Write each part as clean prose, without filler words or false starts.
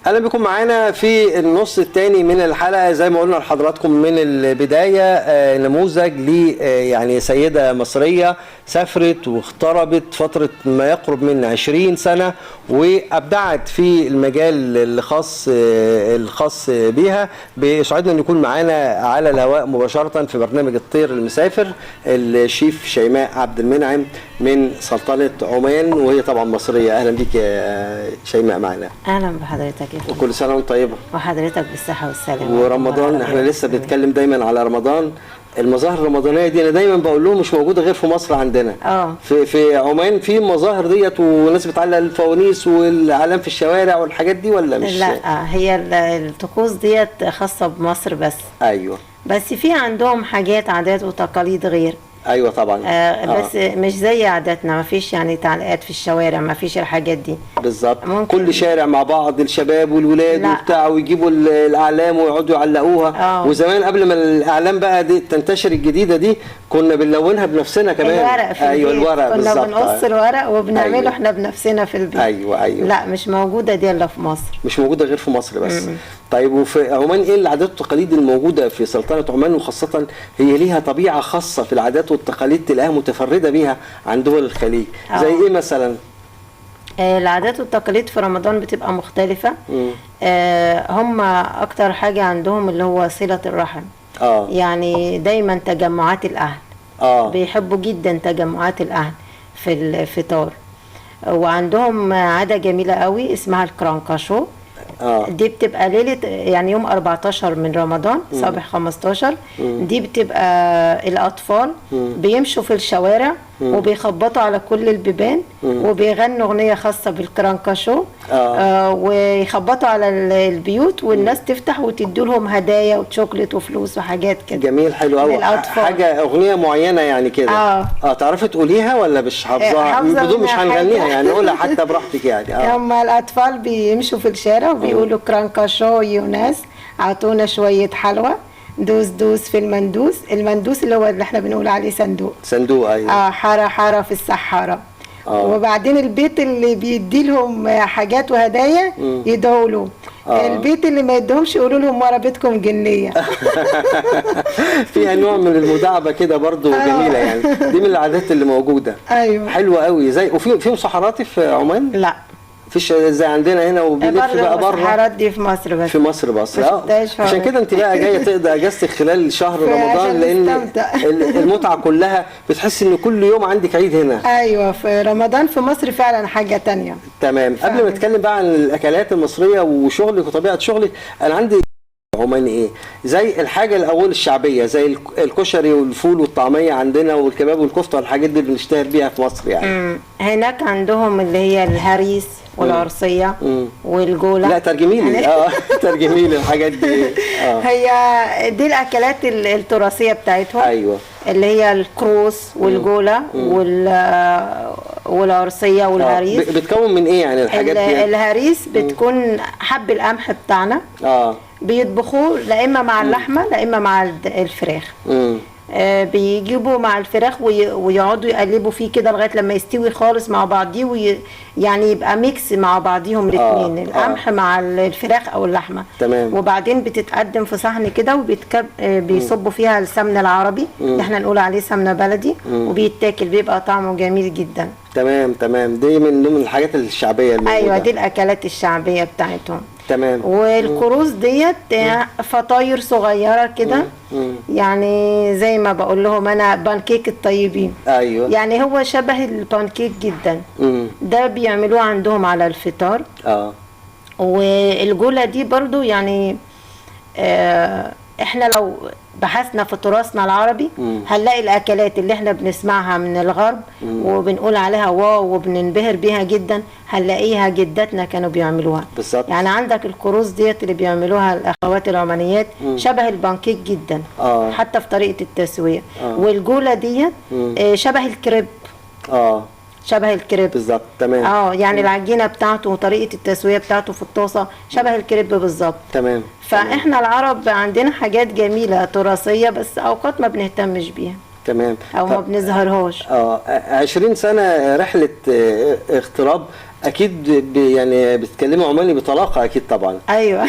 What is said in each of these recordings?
اهلا بكم معانا في النص الثاني من الحلقة. زي ما قلنا لحضراتكم من البداية، نموذج ل يعني سيده مصرية سافرت واغتربت فترة ما يقرب من 20 سنة وابدعت في المجال الخاص بيها. بيسعدنا ان يكون معانا على الهواء مباشرة في برنامج الطير المسافر الشيف شيماء عبد المنعم من سلطنة عمان، وهي طبعا مصرية. اهلا بيك يا شيماء معنا. اهلا بحضرتك يا فندم. وكل سنة وانت طيبة. وحضرتك بالصحة والسلامة. ورمضان احنا لسه بنتكلم دايما على رمضان، المظاهر الرمضانية دي انا دايما بقول لهم مش موجودة غير في مصر عندنا. في عمان في المظاهر ديت، والناس بتعلق الفوانيس والاعلام في الشوارع والحاجات دي، ولا مش؟ لا، هي الطقوس ديت خاصة بمصر بس. ايوه، بس في عندهم حاجات عادات وتقاليد غير. ايوه طبعا. بس مش زي عاداتنا، ما فيش يعني تعليقات في الشوارع، ما فيش الحاجات دي بالظبط. كل شارع مع بعض الشباب والولاد وبتاع، ويجيبوا الاعلام ويقعدوا يعلقوها. وزمان قبل ما الاعلام بقى دي تنتشر الجديدة دي كنا بنلونها بنفسنا كمان. الورق في ايوه البيت. الورق كنا بالظبط. بنقص الورق وبنعمله. أيوة. احنا بنفسنا في البيت. ايوه ايوه. لا مش موجودة دي الا في مصر. مش موجودة غير في مصر بس. طيب، وفي عمان ايه العادات والتقاليد الموجودة في سلطنة عمان؟ وخاصة هي ليها طبيعة خاصة في العادات والتقاليد تلاقيها متفردة بيها عن دول الخليج. زي ايه مثلا؟ العادات والتقاليد في رمضان بتبقى مختلفة. هم اكتر حاجة عندهم اللي هو صلة الرحم. يعني دايما تجمعات الاهل. بيحبوا جدا تجمعات الاهل في الفطار. وعندهم عادة جميلة قوي اسمها الكرانكاشو. دي بتبقى ليلة، يعني يوم 14 من رمضان، صباح 15. دي بتبقى الأطفال بيمشوا في الشوارع وبيخبطوا على كل البيبان وبيغنوا أغنية خاصة بالكرانكاشو. ويخبطوا على البيوت والناس تفتح وتدي لهم هدايا وشوكليت وفلوس وحاجات كده. جميل، حلو قوي. حاجة أغنية معينة يعني كده. تعرفي تقوليها ولا مش حافظاها؟ بدون مش هنغنيها يعني، قولها حتى براحتك يعني. هم الأطفال بيمشوا في الشارع وبيقولوا كرانكاشو يوناس، عطونا شوية حلوى، دوس دوس في المندوس. المندوس اللي هو اللي احنا بنقول عليه صندوق. صندوق، ايوه. حارة حارة في السحارة. وبعدين البيت اللي بيدي لهم حاجات وهدايا يدعوا له. البيت اللي ما يدهمش يقولوا لهم ورا بيتكم جنيه. فيها نوع من المداعبه كده برضو. جميلة يعني، دي من العادات اللي موجودة. ايوه، حلوة قوي. زي وفي مسحراتي في عمان؟ لا مفيش زي عندنا هنا، وبيلف بقى بره. المسحرات دي في مصر بس. في مصر بس. عشان كده انت بقى جاية تقضي اجازتك خلال شهر رمضان، لان المتعة كلها بتحس ان كل يوم عندك عيد هنا. ايوه، في رمضان في مصر فعلا حاجة ثانية. تمام. قبل ما نتكلم بقى عن الاكلات المصرية وشغلك وطبيعه شغلك، انا عندي عمان ايه زي الحاجة الاول الشعبية، زي الكشري والفول والطعميه عندنا والكباب والكفته والحاجات دي اللي بنشتهر بيها في مصر يعني. هناك عندهم اللي هي الهريس والعرصيه والجوله. لا ترجمي لي. ترجمي لي الحاجات دي. هي دي الاكلات التراثية بتاعتهم. ايوه، اللي هي الكروس والجوله والعرصيه والهريس. بتكون من ايه يعني الحاجات دي؟ الهريس بتكون حب القمح بتاعنا. بيطبخوه لا اما مع اللحمة لا اما مع الفراخ. بيجيبوا مع الفراخ ويقعدوا يقلبوا فيه كده لغاية لما يستوي خالص مع بعضيه، يعني يبقى mix مع بعضيهم الاثنين، القمح مع الفراخ او اللحمة. تمام. وبعدين بتتقدم في صحن كده، وبيصبوا فيها السمنة العربي اللي احنا نقول عليه سمنه بلدي، وبيتاكل بيبقى طعمه جميل جدا. تمام تمام. دي من ضمن الحاجات الشعبية الموجودة. ايوه، دي الاكلات الشعبية بتاعتهم. تمام. والكروز ديت فطاير صغيرة كده، يعني زي ما بقول لهم انا بانكيك الطيبين. ايوه، يعني هو شبه البانكيك جدا. ده بيعملوه عندهم على الفطار. والجوله دي برضو يعني احنا لو بحثنا في تراثنا العربي هنلاقي الاكلات اللي احنا بنسمعها من الغرب وبنقول عليها wow وبننبهر بيها جدا، هنلاقيها جداتنا كانوا بيعملوها. بالظبط. يعني عندك الكروز ديت اللي بيعملوها الاخوات العمانيات شبه البانكيك جدا. حتى في طريقه التسوية. والجوله ديت شبه الكريب. شبه الكريب بالظبط. تمام. يعني العجينة بتاعته وطريقه التسوية بتاعته في الطاسه شبه الكريب بالظبط. تمام. فاحنا العرب عندنا حاجات جميلة تراثيه، بس اوقات ما بنهتمش بيها. تمام. او ما بنظهرهاش. 20 سنة رحله اغتراب. اكيد يعني بتتكلمي عماني بطلاقه اكيد طبعا. ايوه.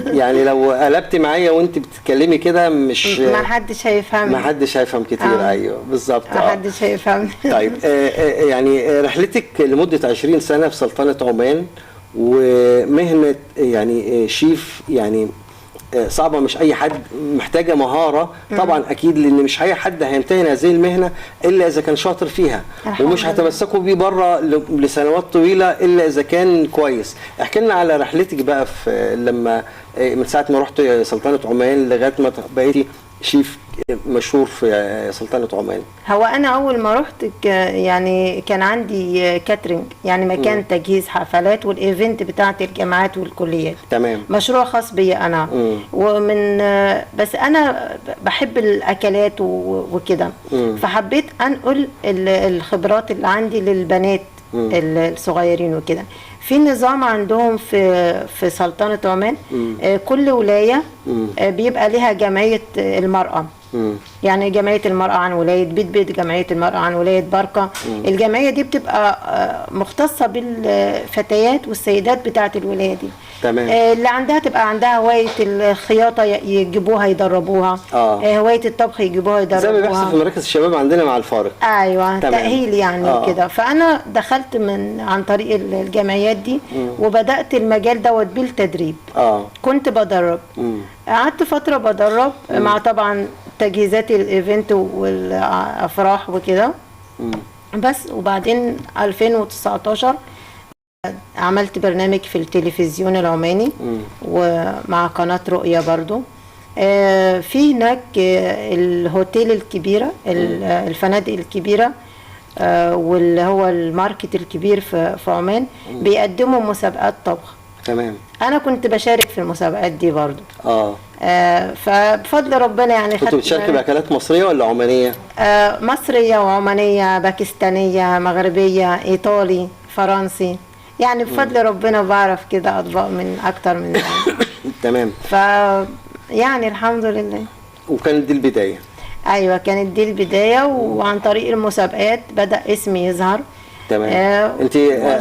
يعني لو قلبتي معايا وانت بتتكلمي كده مش ما حدش هيفهمني. ما حدش هيفهم كتير. ايوه بالظبط. ما حدش هيفهمني. طيب يعني رحلتك لمدة 20 سنة في سلطنة عمان، ومهنه يعني شيف يعني صعبة، مش اي حد، محتاجه مهارة طبعا اكيد، لان مش اي حد هيمتهن هذه المهنة الا اذا كان شاطر فيها، ومش هتمسكوا بيه بره لسنوات طويلة الا اذا كان كويس. احكي لنا على رحلتك بقى في لما من ساعة ما رحت سلطنة عمان لغاية ما بقيتي شيف مشهور في سلطنة عمان. هو انا اول ما رحت يعني كان عندي catering، يعني مكان تجهيز حفلات وال event بتاعه الجامعات والكليات. تمام. مشروع خاص بي انا. ومن بس انا بحب الاكلات وكده، فحبيت انقل الخبرات اللي عندي للبنات الصغيرين وكده. في نظام عندهم في سلطنة عمان، كل ولاية بيبقى لها جمعية المرأة. يعني جمعية المرأة عن ولاية بيت بيت، جمعية المرأة عن ولاية بركة. الجمعية دي بتبقى مختصة بالفتيات والسيدات بتاعة الولاية دي. تمام. اللي عندها تبقى عندها هواية الخياطة يجيبوها يدربوها، هواية الطبخ يجيبوها يدربوها، زي ما بيحصل في مراكز الشباب عندنا مع الفارق. ايوه. تمام. تأهيل يعني كده. فأنا دخلت من عن طريق الجمعيات دي، وبدأت المجال دوت بالتدريب. كنت بدرب، قعدت فترة بدرب مع طبعا تجهيزات ال event والافراح وكده. بس وبعدين 2019 عملت برنامج في التلفزيون العماني ومع قناة رؤية برضو. في هناك الهوتيل الكبيرة، الفنادق الكبيرة، واللي هو ال market الكبير في عمان، بيقدموا مسابقات طبخ. تمام. انا كنت بشارك في المسابقات دي برضو. فبفضل ربنا يعني. كنت بتشاركي باكلات مصرية ولا عمانيه؟ مصرية وعمانيه، باكستانيه، مغربية، ايطالي، فرنسي، يعني بفضل ربنا بعرف كده اطباق من اكتر من يعني. تمام. ف يعني الحمد لله. وكانت دي البداية؟ ايوه كانت دي البداية، وعن طريق المسابقات بدا اسمي يظهر. تمام. انت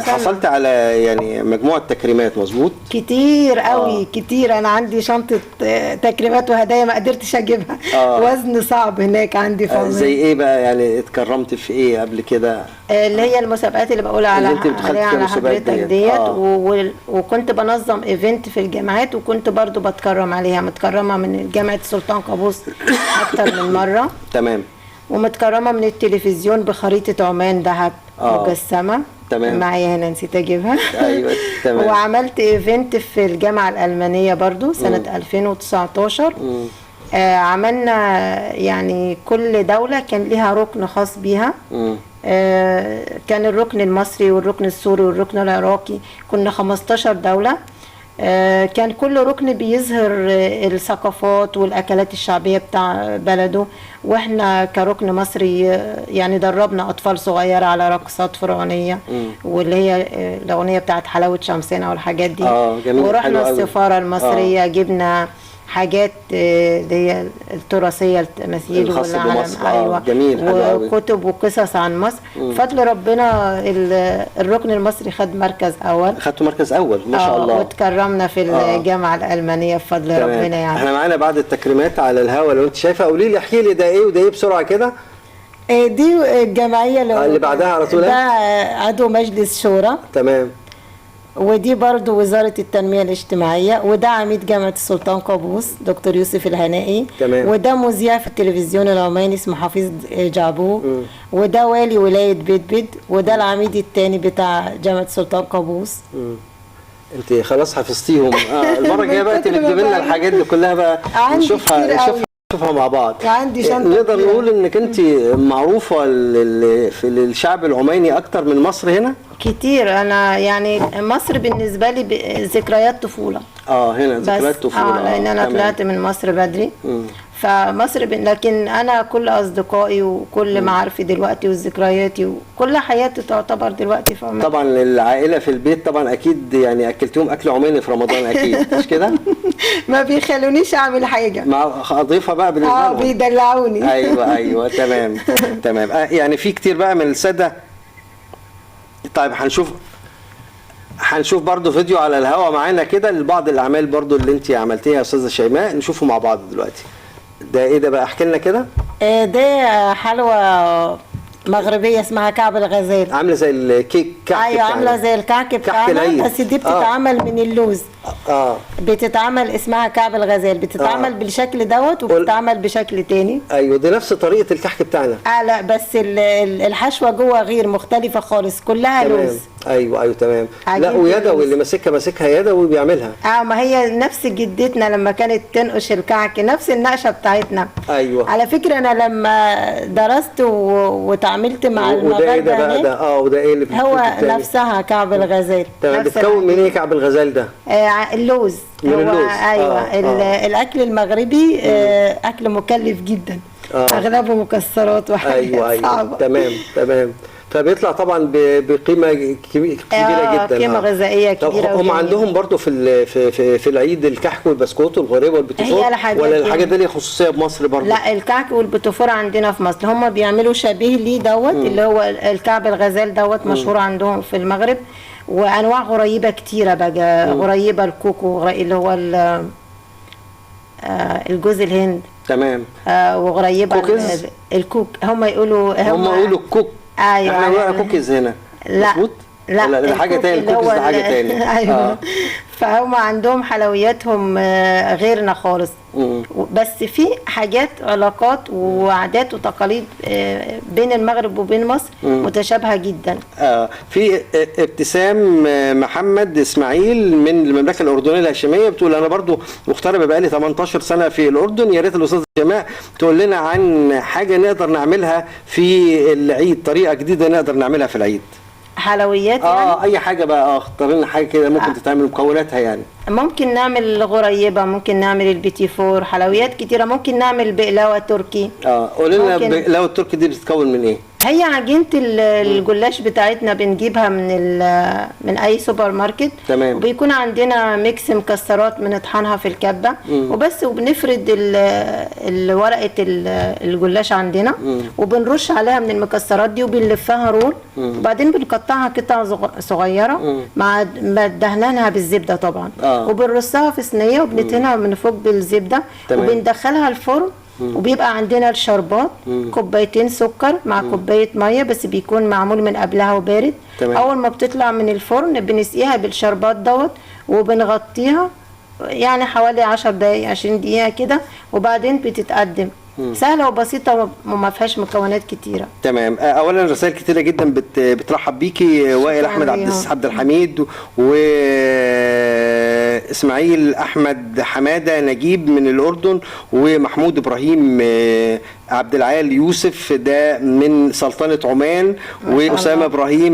حصلت على يعني مجموعة تكريمات، مظبوط؟ كتير قوي. كتير. انا عندي شنطه تكريمات وهدايا ما قدرتش اجيبها. وزن صعب هناك عندي في عمان. زي ايه بقى يعني؟ اتكرمت في ايه قبل كده؟ اللي هي المسابقات اللي بقول على عليها على حضرتك ديت. وكنت بنظم event في الجامعات، وكنت برضو بتكرم عليها، متكرمه من جامعه السلطان قابوس اكتر من مرة. تمام. ومتكرمه من التلفزيون بخريطه عمان ذهب مجسمه. تمام. معايا هنا نسيت اجيبها. ايوه تمام. وعملت event في الجامعة الالمانية برضو سنة 2019. عملنا يعني كل دولة كان ليها ركن خاص بيها. كان الركن المصري والركن السوري والركن العراقي، كنا 15 دولة. كان كل ركن بيظهر الثقافات والأكلات الشعبية بتاع بلده، واحنا كركن مصري يعني دربنا أطفال صغيرة على رقصات فرعونية، واللي هي الأغنية بتاعت حلاوة شمسنا والحاجات دي. جميل. ورحنا السفارة المصرية، جبنا حاجات اللي هي التراثية، التماثيل والعلم. ايوه جميل. وكتب وقصص عن مصر. فضل ربنا الركن المصري خد مركز اول. خدتوا مركز اول ما شاء الله. واتكرمنا في الجامعة الالمانية بفضل ربنا يعني. احنا معانا بعض التكريمات على الهوا لو انت شايفه. قولي لي، احكي لي ده ايه وده ايه بسرعة كده. دي الجمعية اللي بعدها على طول، ده عضو مجلس شورى. تمام. ودي برضو وزارة التنمية الاجتماعية، وده عميد جامعة السلطان قابوس دكتور يوسف الهنائي. تمام. وده مذيع في التلفزيون العماني اسمه حفيظ جعبوب. وده والي ولاية بيت بيت، وده العميد الثاني بتاع جامعة السلطان قابوس. انت خلاص حفظتيهم. المرة الجاية بقى انت بتجيب لنا الحاجات دي كلها بقى نشوفها نشوفها مع بعض. عندي شنطة. نقدر نقول انك انت معروفة في الشعب العماني اكتر من مصر هنا؟ كتير. انا يعني مصر بالنسبة لي ذكريات طفولة. هنا ذكريات طفولة. لان انا طلعت من مصر بدري. فمصر لكن انا كل اصدقائي وكل معارفي دلوقتي وذكرياتي وكل حياتي تعتبر دلوقتي في عمان. طبعا العائلة في البيت طبعا اكيد يعني اكلتيهم اكل عماني في رمضان اكيد، مش كده؟ ما بيخلونيش اعمل حاجة. مع اضيفها بقى بالنسبة لهم. بيدلعوني. ايوه ايوه تمام تمام. يعني في كتير بقى من السادة. طيب هنشوف. هنشوف برضو فيديو على الهوا معانا كده لبعض الاعمال برضو اللي انت عملتيها يا استاذه شيماء، نشوفه مع بعض دلوقتي. ده ايه ده بقى؟ احكي لنا كده. ده حلوى مغربية اسمها كعب الغزال. عامله زي الكيك، كعك. ايوه عامله زي الكعك بتاعنا، بس دي بتتعمل من اللوز. بتتعمل اسمها كعب الغزال، بتتعمل بالشكل دوت وبتتعمل بشكل تاني. ايوه دي نفس طريقه الكحك بتاعنا. لا بس الحشوه جوه غير مختلفة خالص، كلها لوز. ايوه تمام. لا ويدوي اللي ماسكها يدوي بيعملها. ما هي نفس جدتنا لما كانت تنقش الكعك، نفس النقشه بتاعتنا. ايوه على فكرة انا لما درست وتعاملت مع المغاربة وده ايه ده بقى ده؟ وده ايه اللي هو نفسها كعب الغزال. تمام. بتكون من ايه كعب الغزال ده؟ اللوز. من اللوز. ايوه. الاكل المغربي اكل مكلف جدا. اغلبه مكسرات وحاجات. ايوه صعبة. تمام. فبيطلع طبعا بقيمة كبيرة جدا. قيمة غذائية كبيرة. هم عندهم برضو في في في العيد الكحك والبسكوت والغريبة والبيتيفور، ولا الحاجات دي ليها خصوصية بمصر برضو؟ لا الكحك والبيتيفور عندنا في مصر، هم بيعملوا شبيه ليه دوت اللي هو الكعب الغزال دوت، مشهور عندهم في المغرب، وانواع غريبة كتيرة بقى. غريبة الكوكو، اللي هو الجوز الهند. تمام. وغريبة كوكيز؟ الكوك، هم يقولوا الكوك. ايوه احنا بنقول كوكيز هنا. لا مظبوط؟ لا ده حاجة تاني، الكوكيز ده حاجة تاني. ايوه. فهم عندهم حلوياتهم غيرنا خالص. بس في حاجات علاقات وعادات وتقاليد بين المغرب وبين مصر متشابهة جدا. في ابتسام محمد اسماعيل من المملكة الاردنية الهاشمية بتقول انا برضو مغتربه بقالي 18 سنة في الاردن، يا ريت الاستاذة شيماء تقول لنا عن حاجة نقدر نعملها في العيد، طريقه جديدة نقدر نعملها في العيد. حلويات يعني؟ اي حاجة بقى، اختار لنا حاجة كده ممكن تتعمل مكوناتها يعني. ممكن نعمل غريبة، ممكن نعمل البيتيفور، حلويات كتيرة، ممكن نعمل بقلاوه تركي. قولي لنا البقلاوه التركي دي بتتكون من ايه؟ هي عجينه الجلاش بتاعتنا بنجيبها من اي سوبر ماركت. تمام. وبيكون عندنا mix مكسرات بنطحنها في الكبه وبس، وبنفرد ورقة الجلاش عندنا وبنرش عليها من المكسرات دي وبنلفها roll، وبعدين بنقطعها قطع صغيرة مع دهنانها بالزبده طبعا. وبنرصها في صينية وبندهنها من فوق بالزبده. تمام. وبندخلها الفرن. وبيبقى عندنا الشربات، كوبايتين سكر مع كوباية مية، بس بيكون معمول من قبلها وبارد. تمام. اول ما بتطلع من الفرن بنسقيها بالشربات دوت وبنغطيها يعني حوالي 10 دقايق 20 دقيقة كده، وبعدين بتتقدم. سهلة وبسيطة وما فيهاش مكونات كتيرة. تمام. اولا رسائل كتيرة جدا بترحب بيكي، وائل احمد عبد الحميد، واسماعيل احمد حمادة نجيب من الاردن، ومحمود ابراهيم عبد العال يوسف ده من سلطنة عمان، واسامة ابراهيم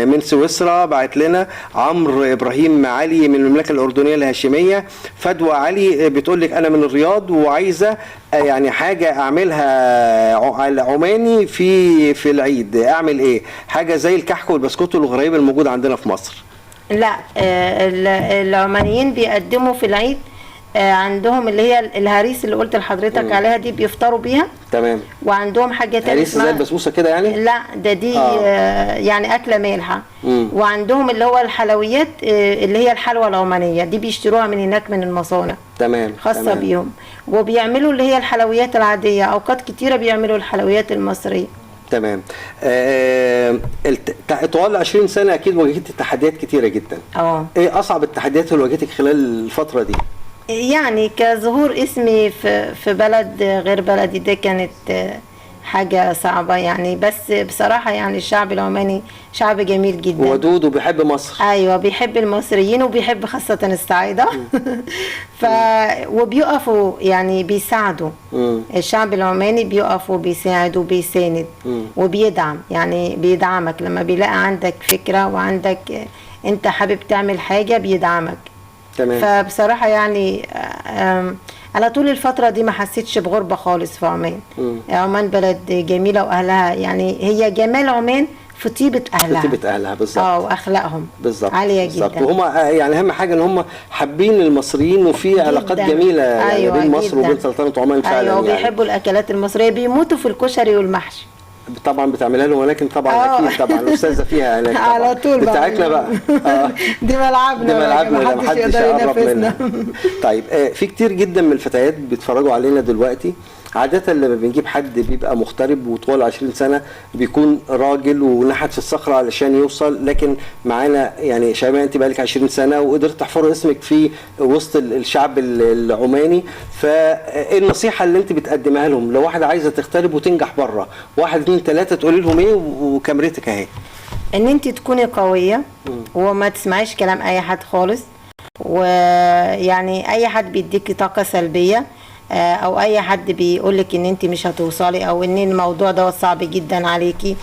من سويسرا بعت لنا، عمرو ابراهيم علي من المملكة الاردنية الهاشمية، فدوى علي بتقول لك انا من الرياض وعايزه يعني حاجة اعملها عماني في العيد، اعمل ايه؟ حاجة زي الكحك والبسكوت والغريب الموجود عندنا في مصر. لا العمانيين بيقدموا في العيد عندهم اللي هي الهريس اللي قلت لحضرتك عليها دي، بيفطروا بيها. تمام. وعندهم حاجة تانية هريس زي البسبوسه كده يعني؟ لا ده دي يعني اكله مالحة. وعندهم اللي هو الحلويات اللي هي الحلوى العمانية دي بيشتروها من هناك من المصانع. تمام. خاصة تمام. بيهم. وبيعملوا اللي هي الحلويات العادية، اوقات كتيرة بيعملوا الحلويات المصرية. تمام. طوال 20 سنة اكيد واجهتي تحديات كتيرة جدا. ايه اصعب التحديات اللي واجهتك خلال الفترة دي؟ يعني كظهور اسمي في بلد غير بلدي، ده كانت حاجة صعبة يعني، بس بصراحة يعني الشعب العماني شعب جميل جدا، ودود وبيحب مصر. ايوه بيحب المصريين وبيحب خاصة الصعايدة. وبيقفوا يعني بيساعدوا. الشعب العماني بيقف وبيساعد وبيساند وبيدعم، يعني بيدعمك لما بيلاقي عندك فكرة وعندك انت حابب تعمل حاجة بيدعمك. تمام. فبصراحة يعني أنا طول الفترة دي ما حسيتش بغربة خالص في عمان. عمان بلد جميلة وأهلها يعني هي جمال عمان في طيبة أهلها. في طيبة أهلها بالظبط. وأخلاقهم بالظبط عالية بالظبط. جدا. وهم يعني أهم حاجة إن هم حابين المصريين، وفي علاقات جميلة يعني أيوة بين مصر جداً. وبين سلطنة عمان فعلا. أيوة وبيحبوا يعني الأكلات المصرية، بيموتوا في الكشري والمحشي. طبعا بتعملها لهم، ولكن طبعا اكيد طبعا الاستاذة فيها هناك طبعا. على طول بتاعتنا بقى. دي ملعبنا، دي ملعبنا، محدش يقدر ينافسنا. طيب في كتير جدا من الفتيات بيتفرجوا علينا دلوقتي. عادة لما بنجيب حد بيبقى مغترب وطوال 20 سنة بيكون راجل ونحت في الصخرة علشان يوصل، لكن معانا يعني شيماء انت بقالك 20 سنة وقدرت تحفر اسمك في وسط الشعب العماني. فايه النصيحة اللي انت بتقدمها لهم لو واحدة عايزة تغترب وتنجح بره؟ 1 2 3 تقولي لهم ايه وكاميرتك اهي؟ ان انت تكوني قوية وما تسمعيش كلام اي حد خالص، ويعني اي حد بيديكي طاقة سلبية او اي حد بيقولك ان انت مش هتوصلي او ان الموضوع ده صعب جدا عليكي،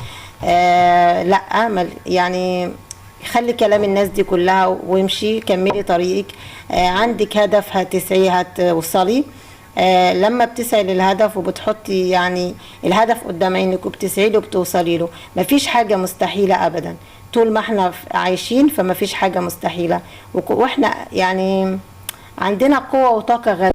لا يعني خلي كلام الناس دي كلها وامشي، كملي طريقك. عندك هدف هتسعي هتوصلي. لما بتسعي للهدف وبتحطي يعني الهدف قدام عينك وبتسعي له بتوصلي له. مفيش حاجة مستحيلة ابدا، طول ما احنا عايشين فمفيش حاجة مستحيلة، واحنا يعني عندنا قوة وطاقة غريبة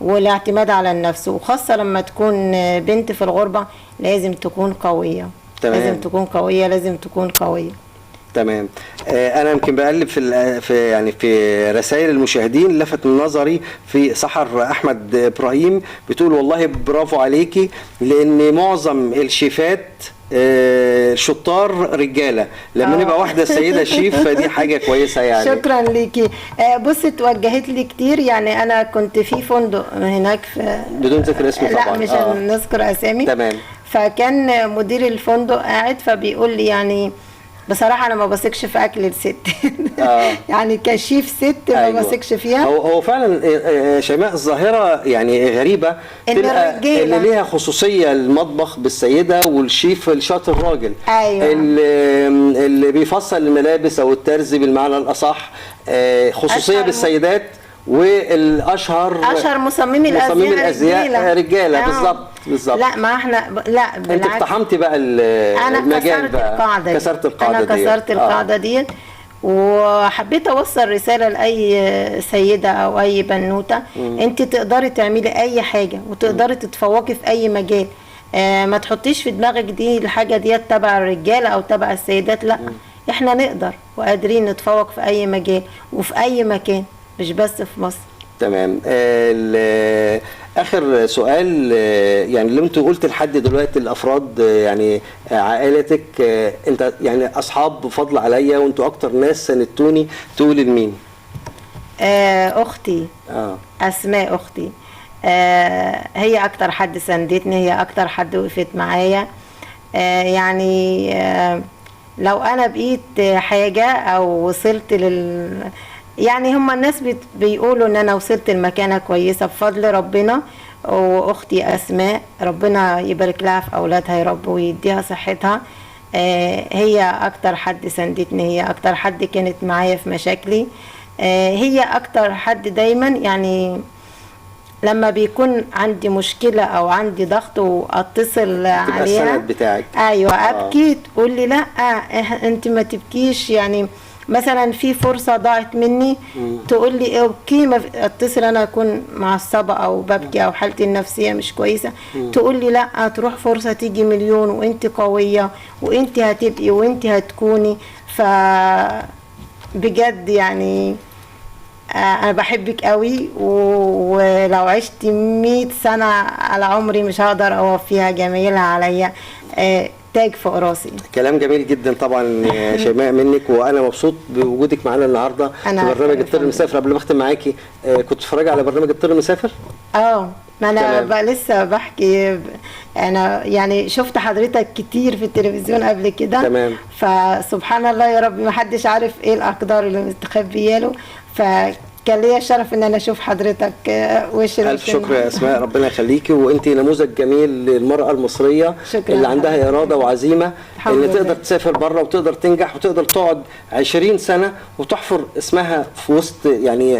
والاعتماد على النفس، وخاصة لما تكون بنت في الغربة لازم تكون قوية. تمام. لازم تكون قوية، لازم تكون قوية. تمام. انا يمكن بقلب في يعني في رسائل المشاهدين، لفت نظري في سحر احمد ابراهيم بتقول والله برافو عليكي، لان معظم الشيفات شطار رجاله، لما نبقى واحدة سيده شيف فدي حاجة كويسة يعني. شكرا ليكي. بصي اتوجهت لي كتير، يعني انا كنت في فندق هناك في، بدون ذكر اسمه طبعا، لا مش هنذكر اسامي. تمام. فكان مدير الفندق قاعد فبيقول لي يعني بصراحة انا ما بثقش في اكل الست. يعني كشيف ست ما بثقش فيها. هو فعلا شيماء الظاهرة يعني غريبة، تلقى اللي ليها خصوصية المطبخ بالسيده والشيف الشاطر الراجل. ايوه. اللي بيفصل الملابس او الترزي بالمعنى الاصح، خصوصية بالسيدات، والاشهر اشهر مصممي الازياء رجاله. بالظبط بالظبط. لا ما احنا لا بالعكس، انت اقتحمتي بقى المجال بقى. كسرت القاعدة دي. انا كسرت القاعدة ديت، وحبيت اوصل رسالة لاي سيده او اي بنوته، انت تقدري تعملي اي حاجة وتقدري تتفوقي في اي مجال. ما تحطيش في دماغك دي الحاجة ديت تبع الرجالة او تبع السيدات، لا احنا نقدر وقادرين نتفوق في اي مجال وفي اي مكان، مش بس في مصر. تمام. اخر سؤال، يعني اللي انت قلت لحد دلوقتي الافراد يعني عائلتك، انت يعني اصحاب فضل عليا وانتوا اكتر ناس ساندتوني، تقولي لمين؟ اختي. اسماء اختي، هي اكتر حد ساندتني، هي اكتر حد وقفت معايا. يعني لو انا بقيت حاجة او وصلت لل، يعني هما الناس بيقولوا ان انا وصلت لمكانه كويسة بفضل ربنا واختي اسماء، ربنا يبارك لها في اولادها يا رب ويديها صحتها. هي اكتر حد ساندتني، هي اكتر حد كانت معايا في مشاكلي، هي اكتر حد دايما يعني لما بيكون عندي مشكلة او عندي ضغط واتصل عليها السند بتاعك. ايوه ابكي، تقول لي لا انت ما تبكيش. يعني مثلا في فرصة ضاعت مني تقول لي okay، ما اتصل انا اكون معصبة او ببكي او حالتي النفسية مش كويسة، تقول لي لا تروح فرصة تيجي مليون، وانت قوية وانت هتبقي وانت هتكوني. ف بجد يعني انا بحبك قوي، ولو عشت 100 سنة على عمري مش هقدر اوفيها جميلها عليا، تاج فوق راسي. كلام جميل جدا طبعا يا شيماء منك، وانا مبسوط بوجودك معانا النهارده في برنامج الطير المسافر. قبل ما اختم معاكي، كنت بتتفرجي على برنامج الطير المسافر؟ ما انا بقى لسه بحكي، انا يعني شفت حضرتك كتير في التلفزيون قبل كده. تمام. فسبحان الله يا رب، ما حدش عارف ايه الاقدار اللي مستخبيه له، فكان ليا الشرف ان انا اشوف حضرتك وش. الف شكر يا اسماء، ربنا يخليكي، وانت نموذج جميل للمراة المصرية. شكرا. اللي عندها اراده وعزيمة اللي تقدر تسافر بره وتقدر تنجح وتقدر تقعد 20 سنة وتحفر اسمها في وسط يعني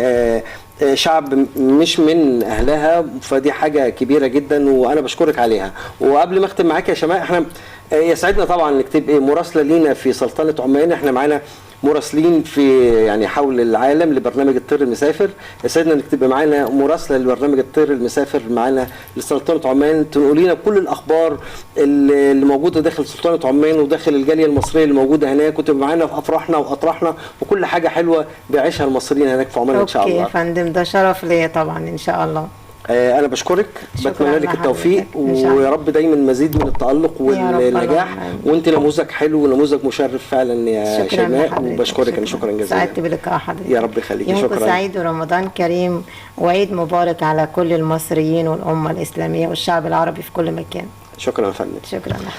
شعب مش من اهلها، فدي حاجة كبيرة جدا وانا بشكرك عليها. وقبل ما اختم معاك يا شيماء، احنا يسعدنا طبعا انك تبقي مراسله لينا في سلطنة عمان. احنا معانا مراسلين في يعني حول العالم لبرنامج الطير المسافر. يسعدنا انك تبقى معانا مراسله لبرنامج الطير المسافر معانا لسلطنه عمان، تنقلينا كل الاخبار اللي موجودة داخل سلطنة عمان وداخل الجالية المصرية اللي موجودة هناك، وتبقى معانا في افراحنا واطراحنا وكل حاجة حلوة بيعيشها المصريين هناك في عمان ان شاء okay يا الله. فندم، ده شرف ليا طبعا ان شاء الله. انا بشكرك، شكراً بتمنى لك التوفيق لحضرتك. إن شاء الله. ويا رب دايما مزيد من التألق يا رب، والنجاح، اللهم آمين. وانت نموذج حلو ونموذج مشرف فعلا يا شكرا شيماء، لحضرتك. وبشكرك انا شكرا جزيلا. سعدت بلقاء حضرتك. يا رب يخليكي، يومكم شكرا. سعيد ورمضان كريم وعيد مبارك على كل المصريين والأمة الإسلامية والشعب العربي في كل مكان. شكرا يا فندم. شكرا لحضرتك.